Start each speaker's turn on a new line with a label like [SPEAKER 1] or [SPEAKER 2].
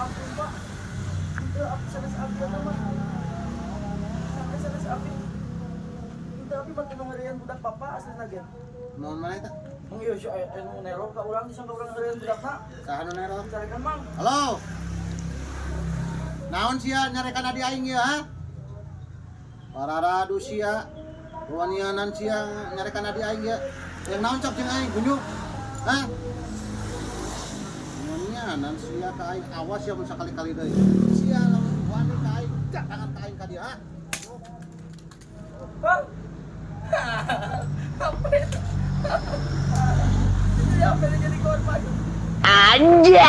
[SPEAKER 1] Ampun, Pak. Itu abdi sanes abdi eta mah. Sanes sanes abdi. Itu abdi mah nu ngeureun budak Bapak aslina ge.
[SPEAKER 2] Naon mana eta?
[SPEAKER 1] Mang ieu si aya nu neror ka urang, disangka urang ngeureun budakna.
[SPEAKER 2] Saha nu neror?
[SPEAKER 1] Carekan, Mang.
[SPEAKER 2] Halo. Naon sia nyarekan adi aing ieu, ha? Pararadu sia. Wanianan sia nyarekan adi aing ieu. Yang naon cok jeung aing gunyuk? Hah? Wanianan sia ka aing, awas ya mun sakali-kali deui. Sia lamun wani ka aing, datangan ka aing ka dieu, ha?
[SPEAKER 1] Bang. Apa itu? Itu apa jadi korban?
[SPEAKER 3] Anjay.